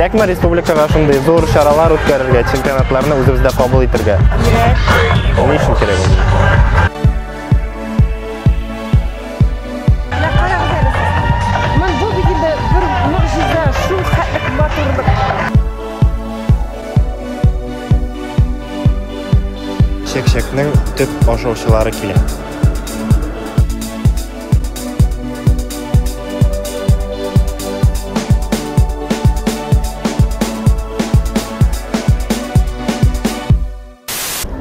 Кирәкме республикага шундый зур чаралар үткәрергә, чемпионатларны үзебездә кабул итергә? Кирәк. Ни өчен кирәк ул? Менә карагыз әле сез. Мин бу бит инде бер могҗиза, шул хәтлек матурлык. Чәкчәкнең төп ашаучылары килә.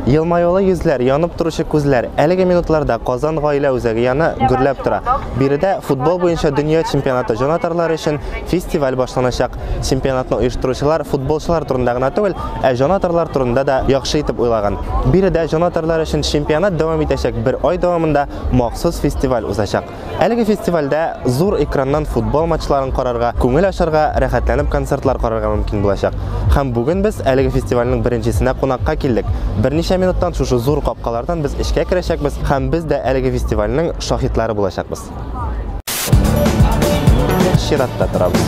Елмаюлы йөзләр, янып торучы күзләр. Әлеге минутларда Казан гаилә үзәге яны гөрләп тора. Биредә футбол буенча дөнья чемпионаты җанатарлары өчен фестиваль башланачак. Чемпионатны оештыручылар футболчылар турында гына түгел, ә җанатарлар турында да яхшы итеп уйлаган. Биредә җанатарлар өчен чемпионат дәвам итәчәк бер ай дәвамында махсус фестиваль узачак. Әлеге фестивальдә зур экраннан футбол матчларын карарга, күңел ачарга, рәхәтләнеп концертлар карарга мөмкин булачак. Һәм бүген без әлеге фестивальнең беренчесенә кунакка килдек. Берничә минуттан шушы зур капкалардан без эчкә керәчәкбез һәм без дә әлеге фестивальнең шаһитлары булачакбыз. Чиратта торабыз.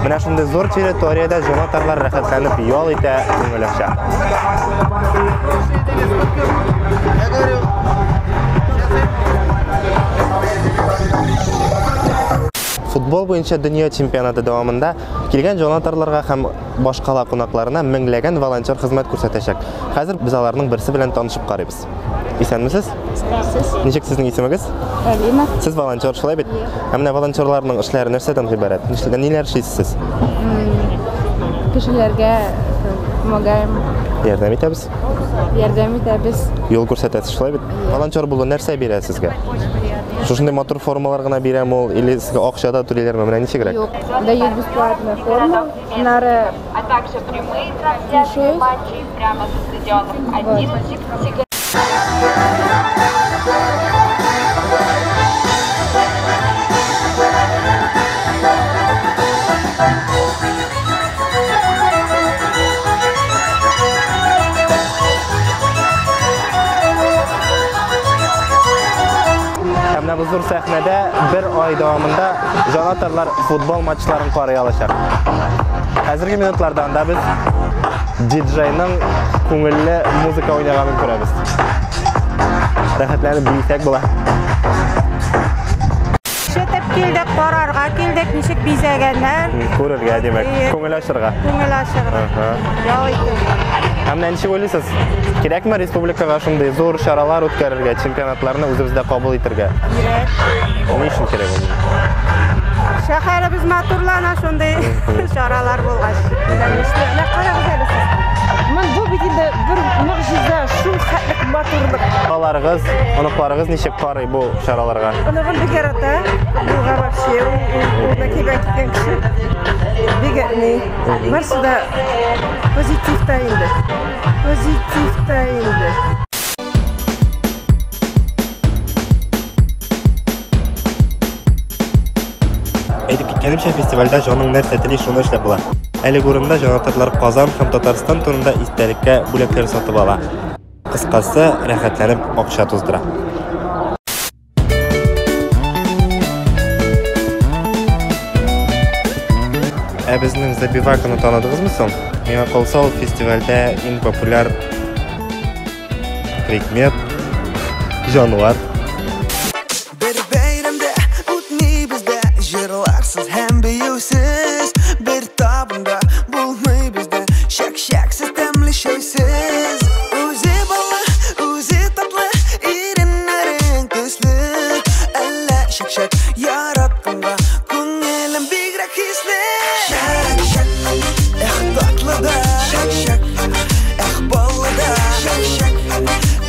Менә шундый зур территориядә җанатарлар рәхәтләнеп ял итә, күңел ача. Футбол буенча дөнья чемпионаты дәвамында килгән җанатарларга һәм башкала кунакларына меңләгән волонтер хезмәт күрсәтәчәк. Хәзер без аларның берсе белән танышып карыйбыз. Исәнмесез? Исәнмесез. Ничек сезнең исемегез? Алина. Сез волонтер, шулай бит? Ә менә волонтерларның эшләре нәрсәдән гыйбарәт? Нишләдән ниләр эшлисез сез? Кешеләргә помогаем. Ярдәм итәбез. Ярдәм итәбез. Юл күрсәтәсез, шулай бит? Волонтер булу нәрсә бирә сезгә? Шушындый матур формалар гына бирәме ул или сезгә акча да түлиләрме? Менә ничегрәк? Юк, дают бесплатно форму. Нары а также прямые трансляции матчей прямо со стадионов 11. Һәм менә бу зур сәхнәдә бер ай дәвамында җанатарлар футбол матчларын карый алачак. Хәзерге минутларда анда без диджейның күңелле музыка уйнаганын күрәбез. Рәхәтләнеп биесәк була. Шетеп килдек, карарга килдек, ничек бизәгәннәр. Күрергә, димәк, күңел ачырга. Күңел ачырга. Ял итәргә. Һәм менә ничек уйлыйсыз, кирәкме республикага шундый зур чаралар үткәрергә, чемпионатларны үзебездә кабул итәргә? Кирәк. Ни өчен кирәк ул? Шәһәребез матурлана шундый чаралар булгач. Конечно, менә карагыз әле сез. Мин бу бит инде бер могҗиза, шул хәтлек матурлык. Балаларыгыз, оныкларыгыз ничек карый бу чараларга? Оныгым бик ярата. Футболга вообще ул кибән киткән кеше. Бик ни. Барсы да позитивта инде. Позитивта инде. Әйтеп киткәнемчә, фестивальдә җаның нәрсә тели, шуны эшләп була. Әлеге урында җанатарлар Казан һәм Татарстан турында истәлеккә бүләкләр сатып ала. Кыскасы, рәхәтләнеп акча туздыра. Ә безнең Забиваканы таныдыгызмы соң? Миңа калса, ул фестивальдә иң популяр предмет, җанвар. Бер бәйрәмдә үтми бездә җырларсыз һәм биюсез, бер табында булмый бездә чәк-чәксез тәмле чәйсез. Үзе баллы, үзе татлы, иреннәрең төсле, әллә чәк-чәк яратканга күңелем бигрәк хисле. Чәк-чәк, эх татлы да, чәк-чәк, эх баллы да, чәк-чәк,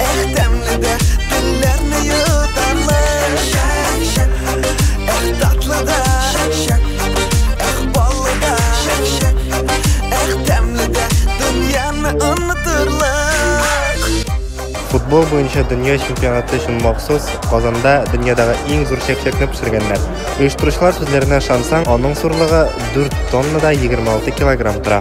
эх тәмле дә, телләрне йотарлык. Чәк-чәк, эх татлы да, чәк-чәк, эх баллы да, чәк-чәк, эх тәмле дә, дөньяны онытырлык. Футбол буенча дөнья чемпионаты өчен махсус Казанда дөньядагы иң зур чәкчәкне пешергәннәр. Оештыручылар сүзләренә ышансаң, аның зурлыгы 4 тонна да 26 килограмм тора.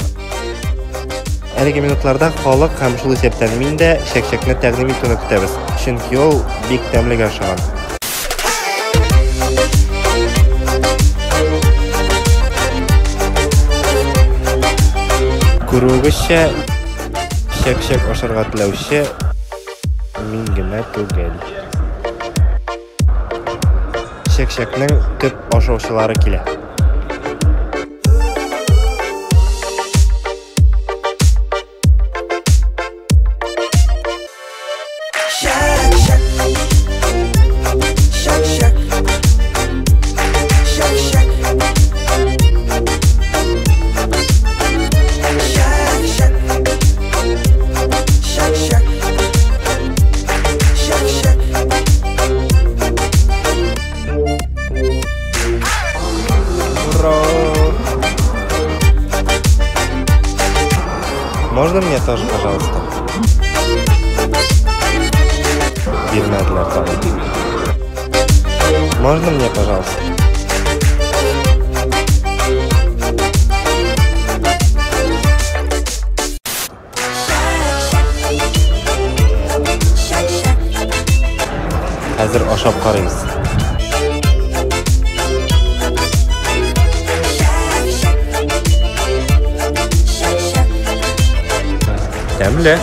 Әлеге минутларда халык һәм шул исәптән мин дә чәкчәкне тәкъдим итүне көтәбез, чөнки ул бик тәмлегә ошаган. Күрүегезчә, чәк-чәк ашарга теләүче мин генә түгел. Чәк-чәкнең төп ашаучылары килә. Чәк-чәк. Чәк-чәк. Чәк-чәк. Чәк-чәк. Чәк-чәк. Чәк-чәк. Ура! Можно мне тоже, пожалуйста? Бирмәделәр тагын. Можно мне, пожалуйста? Чәк-чәк. Хәзер ашап карыйбыз. Чәк-чәк. Чәк-чәк. Тәмле.